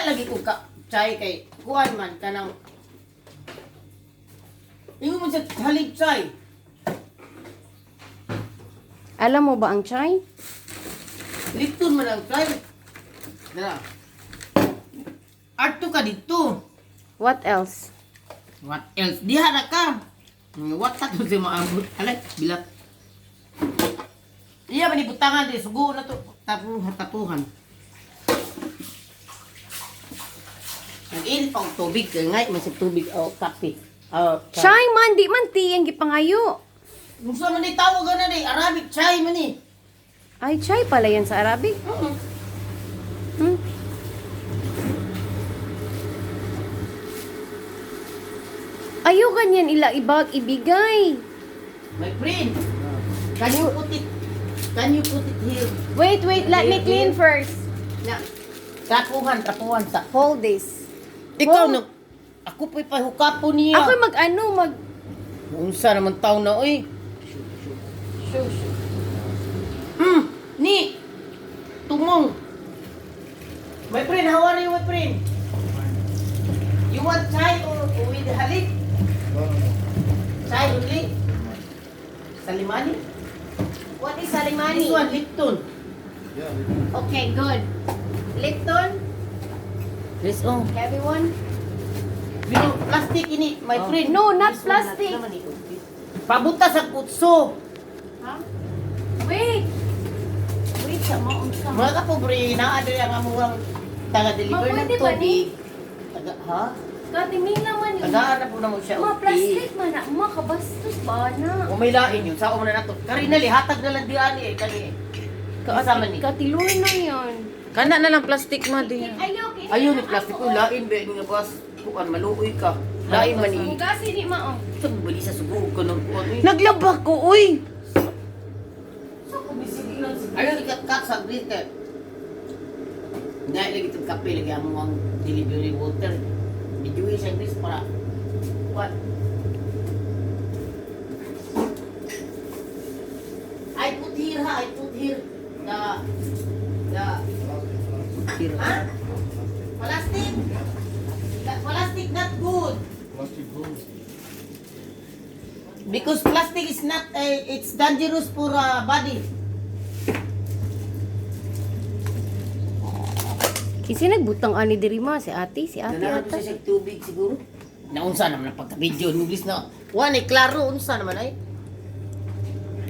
Wala lagi ko ka chai kay kuan man kanang Ingon mo sa halib chai. Alam mo ba ang chai? Lipton man ang chai. Dara. Adto ka dito. What else? What else? Diha na ka. What sa to si maabot? Alay, bilat. Iya man ibutangan di sugo na to tapuhan tapuhan. Nag-init pa og tubig kay ngay man sa tubig o kape. O Chai man, di man tea ang gipangayo. Unsa man ni tawag na ni Arabic chai man ni. Ay, chai pala yan sa Arabic. Ayaw ganyan ila ibag ibigay. My friend, can you put it can you put it here? Wait, wait, let me clean first. Na. Tapuhan, tapuhan sa. Hold this. Ikaw Oh. na ako po'y pahukapo niya. Ako mag ano, mag Unsa naman taon na oy. Ni. Tumong. My friend, how are you, my friend? You want chai or with halib? No. Chai only? Salimani? What is This salimani? one, Lipton. Yeah, Lipton. Okay, good. Lipton, This oh. heavy one. Pero plastic ini, my friend. No, not This one, plastic. naman eh. Pabuta sa kutso. Huh? Wait. Wait, sama unsa. Mga kapobre, naa diri ang amuang taga-deliver Ma, ng pwede ba tubig. Taga, ha? Katingin naman yun. Tagaan na po naman siya. Ma, og tea. plastic man na. Ma, kabastos ba na? Kung may lain yun, sao man na nato. Karina lihatag na lang diyan eh kani eh. Kasama ni. Katiloy na yun. Kana na lang plastic ma diya. Ayaw, kini Ayun ni plastic ko lain ba nga bas kuan maluoy ka. Lain man ni. Hugasi ni ma, oh. Sa bali sa sugo ka ng kuan eh. Naglaba ko, uy! Ayun ikat kat sa glitter. Dahil lagi itong kape lagi amo ang delivery water. Medyo siya gris para what? I put here ha, I put here the Plastic, plastic. Ha? Plastic? Plastic not good. Plastic goes. Because plastic is not, it's dangerous for body. Kasi nagbutang ani diri ma si ate, si ate Ganahan ata. siya sa tubig siguro. Naunsa naman ang pagka-video in English na. Wan eh, klaro, unsa naman ay.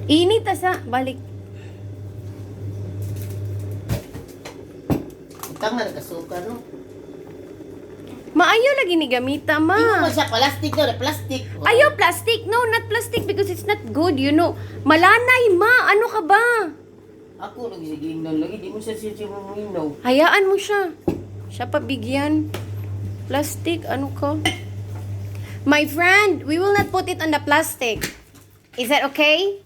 Init asa, balik. Utang na nagkasuka, no? Maayo lagi ni gamita ma. Hindi mo siya plastic na, plastic. Oh. Ayaw plastic. No, not plastic because it's not good. Malanay ma, ano ka ba? Ako lagi sa gingnan lagi, di mo siya siya maminaw. Hayaan mo siya. Siya pabigyan. Plastic, ano ka? My friend, we will not put it on the plastic. Is that okay?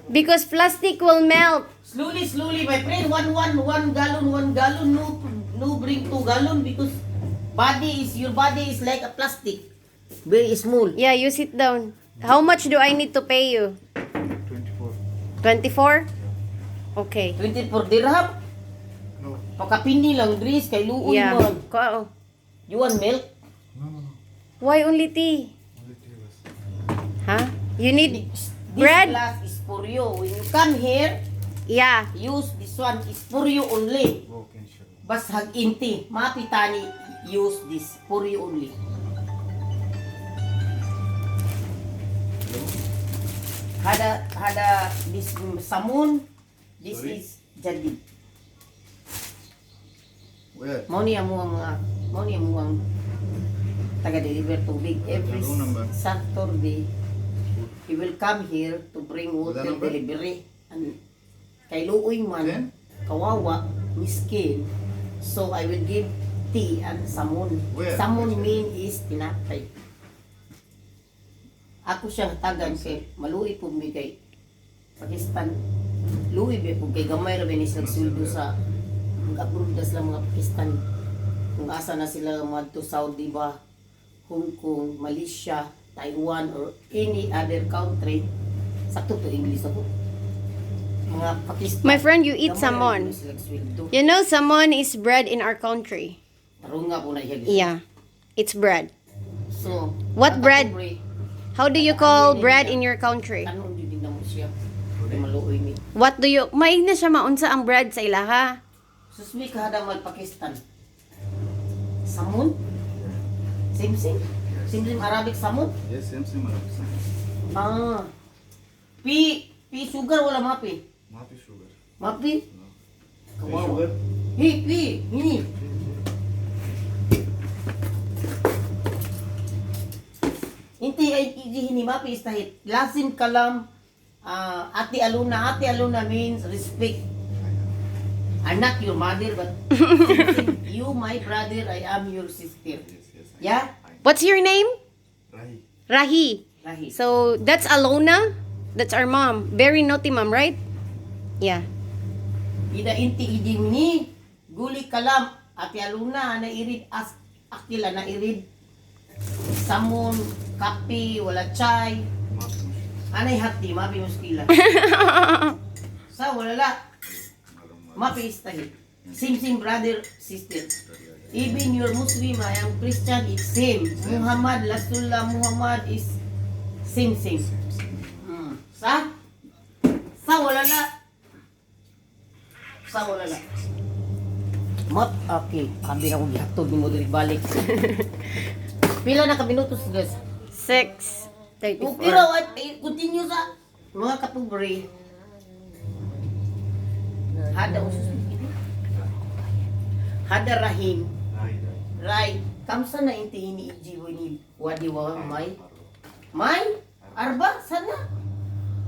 Because plastic will melt. Slowly, slowly, my friend. One, one, 1 gallon, 1 gallon. No, no, bring 2 gallon because body is your body is like a plastic, very small. Yeah, you sit down. How much do I need to pay you? 24. 24? Okay. 24 dirham. No. Pakapini lang, Dris, kay luoy Yeah. man. Ko. You want milk? No. Why only tea? Only tea was. Huh? You need This bread? glass is for you. When you come here, Yeah. use this one. Is for you only. Okay, inshallah. Bas hag inti. Mapitani, use this. For you only. Hada, hada, this samun, this Sorry? is jadid. Where? Mao ni amo ang mga, mao ni amo ang taga-deliver tubig every Hello, number. Saturday. He will come here to bring water Wala number? delivery. And kay luoy man, Ten? kawawa, miskin. So I will give tea and samon. Where? Samon mean is tinapay. Ako siya hatagan kay maluoy po mi kay Pakistan. Luoy ba po kay gamay ra ba ni sila sweldo sa mag-abroad na sila mga Pakistan. Kung asa na sila madto Saudi ba, Hong Kong, Malaysia, Taiwan or any other country. Sakto to English ako. Mga Pakistan. My friend, you eat Gamay salmon. ra sila sweldo. You know, salmon is bread in our country. Tarunga po na siya. Yeah, it's bread. So, What mga bread? kapobre, How do you call bread in your country? Kanon jud din namo siya. Kay maluoy mi. What do you... May na siya maunsa ang bread sa ilaha. Susmi ka hada mal Pakistan. Samun? Same same. Same same Arabic samun? Yes, same same Arab same. Ah. Pi pi sugar wala mapi. Mafi sugar. Mapi? No. Kawawa. Sugar. Hi pi hini. Inti ay iji hini mapi istahit. Lasim kalam ah, Ate Aluna. Ate Aluna means respect. I'm not your mother, but same, same. You my brother, I am your sister. Yes. I Yeah? I know. What's your name? Rahi. Rahi. Rahi. So, that's Alona. That's our mom. Very naughty mom, right? Yeah. Ida inti idi ni guli kalam Ate Aluna ana irid as akila na irid samon kape wala chai. Mafi mushkil. Anay hati mapi muskila sa wala la. Malum, malum. Mapi istahil same same brother sister, even you're Muslim, I am Christian, it's same. Muhammad Rasulullah Muhammad is same same. Same same. Sa sa wala la, sa wala la. Mat, okay. Abi na kong gihatod ni mo diri balik. Pila na ka minutos, guys? 6:34. Okay raw at eh, continue sa mga kapobre. Hada usus. Hada Rahim. Rahi, Rahi. Rai, kamsa na inti hini iji ni wadi wa may. May arba sana.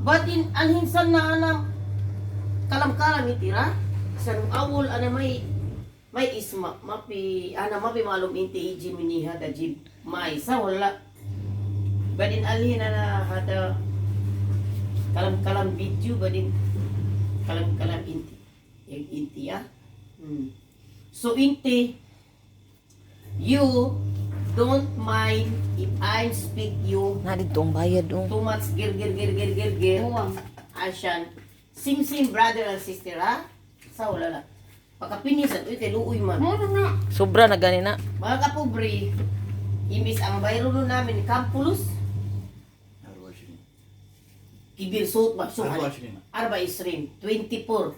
Batin alhin sana anam kalam-kalam itira. Sa nung awol ana may may isma mapi ana mapi malum inti iji mini hada jib may sa wala. Badin alhin ana hada kalam-kalam video badin kalam-kalam inti. Yung inti ya. So inti, you don't mind if I speak you Na dito ang bayad oh. too much gir gir gir gir gir gir. Asian. Sim sim brother and sister ha. Sa wala la. Pagkapinisan, uy kay luoy man. Sobra na gani na. Mga kapobre, imbis ang bayro namin Campulus, Arba ishirin. kibir suot ba? So, Arba ishirin. Arba isrin, 24.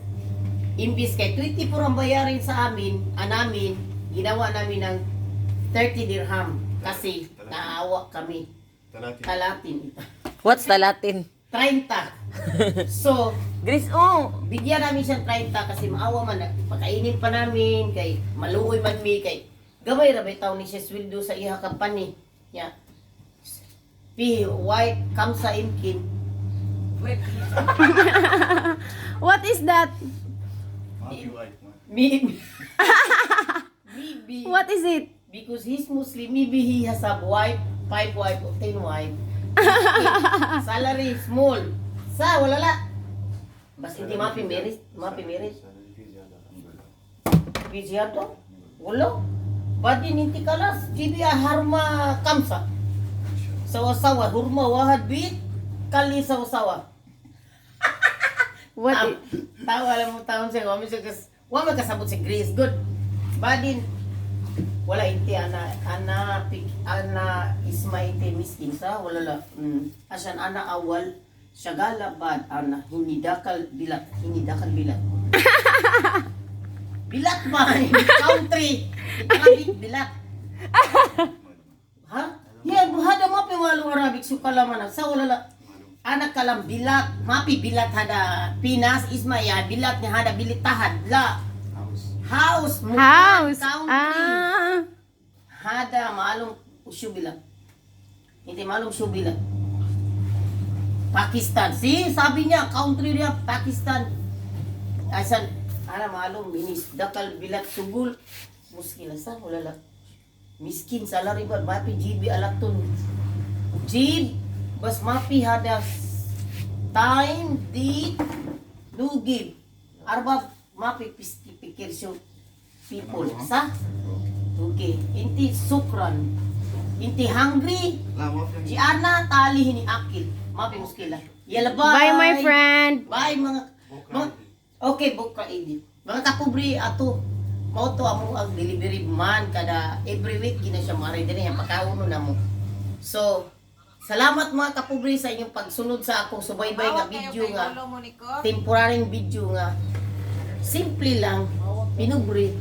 Imbis kay 24 ang bayarin sa amin, anamin, ginawa namin ng 30 dirham kasi naawa kami. Talatin. Kalatin. What's the Latin? 30. So, Grace oh. bigyan namin siyang 30 kasi maawa man, pakainin pa namin, kay maluoy man mi, kay gamay ra bitaw ni siya sweldo sa iha company. Ya. Pi white kamsa imkin. What is that? Mafi white. Mafi. Maybe. Maybe. What is it? Because he's Muslim, maybe he has a wife, five wife or 10 wife. Salary small. Sa, wala la. Bas hindi mapi merit, mapi merit. Salary fee zyada, alhamdulillah. Bisyado? Wala. Badin inti kalas, jibi harma kamsa. Sawa-sawa, hurma wahad bit, kali sawa-sawa. What? Tawa alam mo taon siya, wami siya kas, wami kasabot si Grace. Good. Badin, wala inti ana ana pik ana isma inti miskin sa wala la. Asan ana awal syagala bad ana hinidakal bilat hinidakal bilat. Bilat ba? Country. Arabic bilat. Ha? Yeah, hada mapi walu Arabic sukalaman sa wala la. Anak kalam bilat, mapi bilat hada Pinas Ismaya bilat ni hada bilitahad la. House. House, mukan, House. country. Ah. Hada maalong usyu bilat. Hindi maalong usyu bilat. Pakistan. See, sabi niya, country niya, Pakistan. Asan, ana maalong minis, dakal bilat sugul. Muskila sa, wala la. Miskin salary ba, mapi GB alaton. Jib, bas mapi hada time, date, no give. Arba, mapi piski pikir siyo people. Sa? Okay. Inti sukran. Inti hungry. La, mafi. Giana tali hini akil. Mapi muskila. Yalla bye. Bye, my friend. Bye mga Mga, okay, buka ini. Mga kapobre ato mao to amo ang delivery man kada every week gina siya mari dinhi ang pagkaon na mo. So, salamat mga kapobre sa inyong pagsunod sa akong subaybay nga Tawag kayo video kay nga Lolo mo ni ko. temporaryng video nga simple lang, pinubre,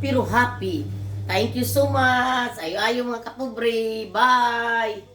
pero happy. Thank you so much. Ayo ayo mga kapobre. Bye.